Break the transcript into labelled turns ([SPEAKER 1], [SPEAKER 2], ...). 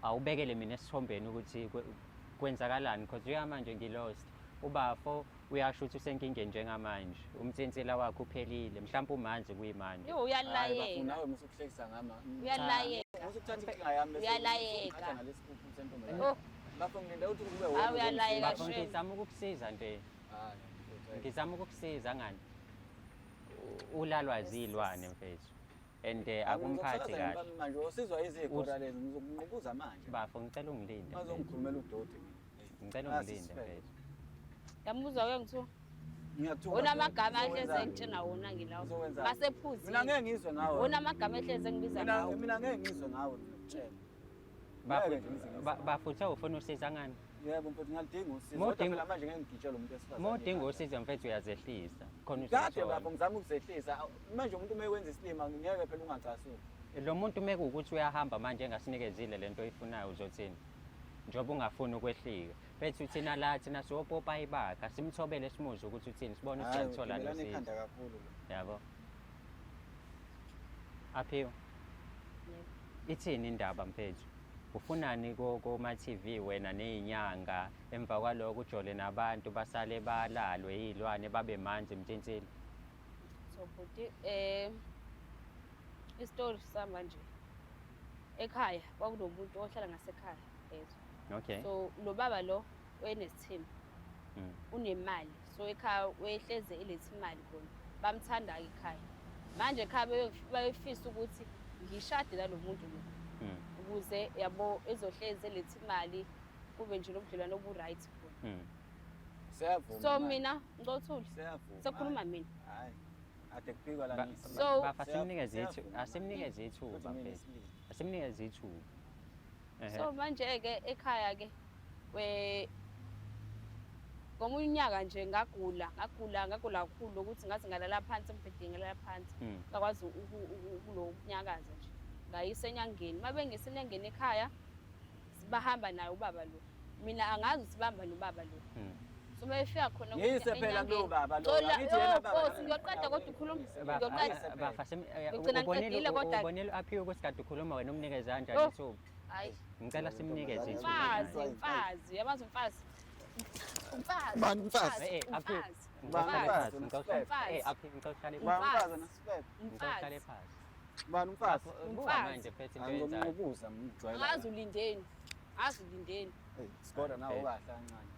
[SPEAKER 1] Awubekele mina esithombeni ukuthi kwenzakalani, because njengamanje ngi-lost. Ubafo uyasho ukuthi usenkingeni njengamanje, umnsinsila wakhe uphelile, mhlawumbe umanzi kuyimanje.
[SPEAKER 2] Yo,
[SPEAKER 3] Hayi bafuna
[SPEAKER 2] uyalayeka.
[SPEAKER 3] nawe musukuhlekisa ngama.
[SPEAKER 2] Uyalayeka.
[SPEAKER 3] Usukuthatha inkinga yami bese
[SPEAKER 2] Uyalayeka.
[SPEAKER 3] usungithatha ngalesi phuphu sentombazane.
[SPEAKER 2] Oh.
[SPEAKER 3] Bafo ngilinda ukuthi kube
[SPEAKER 2] Hayi,
[SPEAKER 3] wena.
[SPEAKER 2] uyalayeka,
[SPEAKER 1] Bafo,
[SPEAKER 2] shame.
[SPEAKER 1] ngizama ukukusiza nje,
[SPEAKER 3] Hayi, mfethu, hayi.
[SPEAKER 1] ngizama ukukusiza ngani. Ulalwa zilwane mfethu, and akumphathi
[SPEAKER 3] Ngizokusakaza
[SPEAKER 1] kahle.
[SPEAKER 3] Manje usizwa izigora lezi, ngizokunqubuza manje.
[SPEAKER 1] Bafo, ngicela ungilinde mfethu.
[SPEAKER 3] Bazongikhulumela udoti mina.
[SPEAKER 1] Ngicela
[SPEAKER 3] Nasi
[SPEAKER 1] ungilinde
[SPEAKER 3] isifebe.
[SPEAKER 1] mfethu.
[SPEAKER 2] Yamuzwa ke ngithu.
[SPEAKER 3] Ngiyakuthuka.
[SPEAKER 2] Wona amagama ahlezi
[SPEAKER 3] Ngizokwenzani?
[SPEAKER 2] engitshena wona ngilawo.
[SPEAKER 3] Ngizokwenzani?
[SPEAKER 2] Masephuzile.
[SPEAKER 3] Mina ngeke ngizwe ngawe.
[SPEAKER 2] Wona amagama ehlezi engibiza
[SPEAKER 3] Mina
[SPEAKER 2] ngawo.
[SPEAKER 3] mina ngeke ngizwe ngawe, mina ngikutshela.
[SPEAKER 1] Bafo,
[SPEAKER 3] Ngeke nje ngize ngizwe.
[SPEAKER 1] bafo, uthe ufuna usiza ngani?
[SPEAKER 3] Yebo mfethu, ngiyalidinga usizo.
[SPEAKER 1] Uma
[SPEAKER 3] Kodwa
[SPEAKER 1] udinga-
[SPEAKER 3] phela manje ngeke ngigitshele umuntu wesifazane.
[SPEAKER 1] Uma udinga usizo mfethu, uyazehlisa khona
[SPEAKER 3] Kade
[SPEAKER 1] uzothola.
[SPEAKER 3] bafo ngizama ukuzehlisa. Manje umuntu uma ekwenza isilima ngeke phela ungacasuki.
[SPEAKER 1] Lo muntu uma kuwukuthi uyahamba manje engasinikezile lento oyifunayo, uzothini? Njengoba ungafuni ukwehlika mfethu, thina la, thina siwopopayi bakhe, asimthobele, simuzwe ukuthi uthini, sibone ukuthi
[SPEAKER 3] Hayi,
[SPEAKER 1] siyalithola
[SPEAKER 3] ugibelana
[SPEAKER 1] nosizo.
[SPEAKER 3] ikhanda kakhulu lo.
[SPEAKER 1] Yabo, Aphiwe.
[SPEAKER 2] Yebo.
[SPEAKER 1] Ithini indaba mfethu? Ufunani koma-TV wena ney'nyanga, emva kwaloko ujole nabantu, basale balalwe iy'lwane, babe manzi mntshintsile?
[SPEAKER 2] So bhuti, isitori sami nje, ekhaya kwakunomuntu ohlala ngasekhaya yezwa. So lo baba lo wayenesithembu, unemali, so ekhaya wayehleze eletha imali khona, bamthanda-ke ekhaya. Manje ekhaya bayefisa ukuthi ngishade nalo muntu lo, ukuze yabo ezohlezi eletha imali, kube nje nobudlelwano obu-right khona.
[SPEAKER 3] Siyavuma.
[SPEAKER 2] So
[SPEAKER 3] manje.
[SPEAKER 2] Mina ngicothule,
[SPEAKER 3] Siyavuma.
[SPEAKER 2] sekukhuluma mina.
[SPEAKER 3] Hayi. Ade kuphikwa la nisi.
[SPEAKER 1] Bafa,
[SPEAKER 3] Siyavuma.
[SPEAKER 1] asimnikeze ithuba
[SPEAKER 3] Futhi mina
[SPEAKER 1] mfethu.
[SPEAKER 3] isilima.
[SPEAKER 1] Asimnikeze ithuba. Ehhe.
[SPEAKER 2] So manje-ke ekhaya-ke we ngomunye unyaka nje ngagula, ngagula, ngagula kakhulu ukuthi ngaze ngalala phansi embhedeni, ngalala phansi, ngakwazi ukunyakaza nje. Ngayisa enyangeni, uma bengisa enyangeni ekhaya, bahamba naye ubaba lo, mina angazi ukuthi bahamba nobaba lo. So uma befika khona
[SPEAKER 3] Ngiyise phela
[SPEAKER 2] enyangeni-
[SPEAKER 3] kulowo baba lo.
[SPEAKER 2] Xola,
[SPEAKER 3] Angithi yena
[SPEAKER 2] yo,
[SPEAKER 3] baba
[SPEAKER 2] Nkosi,
[SPEAKER 3] lo.
[SPEAKER 2] ngiyoqeda kodwa ukhuluma. Ngiyoqeda.
[SPEAKER 1] Bafa,
[SPEAKER 2] Ngigcina ngiqedile kodwa.
[SPEAKER 1] Ubonile Aphiwe ukuthi kade ukhuluma wena, umnikeze kanjani
[SPEAKER 2] Oh.
[SPEAKER 1] ithuba?
[SPEAKER 2] Hayi.
[SPEAKER 1] Ngicela simnikeze ithuba.
[SPEAKER 2] Umfazi,
[SPEAKER 1] Naye.
[SPEAKER 2] umfazi, uyamazi umfazi? Umfazi.
[SPEAKER 3] Bani umfazi?
[SPEAKER 1] Eh, eh, Aphiwe,
[SPEAKER 2] Umfazi.
[SPEAKER 1] ngicela uhlale
[SPEAKER 3] Umfazi.
[SPEAKER 1] phansi, ngicela uhlale-
[SPEAKER 2] Umfazi.
[SPEAKER 1] eh, Aphiwe, ngicela uhlale
[SPEAKER 3] Bani
[SPEAKER 1] phansi.
[SPEAKER 3] umfazi nasifebe?
[SPEAKER 1] Ngicela uhlale
[SPEAKER 2] Umfazi.
[SPEAKER 1] phansi.
[SPEAKER 3] Bani umfazi?
[SPEAKER 1] Buka
[SPEAKER 2] Umfazi.
[SPEAKER 1] manje mfethu into oyenzayo.
[SPEAKER 3] Angizomnqubuza ngijwayela.
[SPEAKER 2] Angazi ulindeni. Angazi ulindeni.
[SPEAKER 3] Hey, Skoda nawe
[SPEAKER 1] Eh.
[SPEAKER 3] ukahle kancane.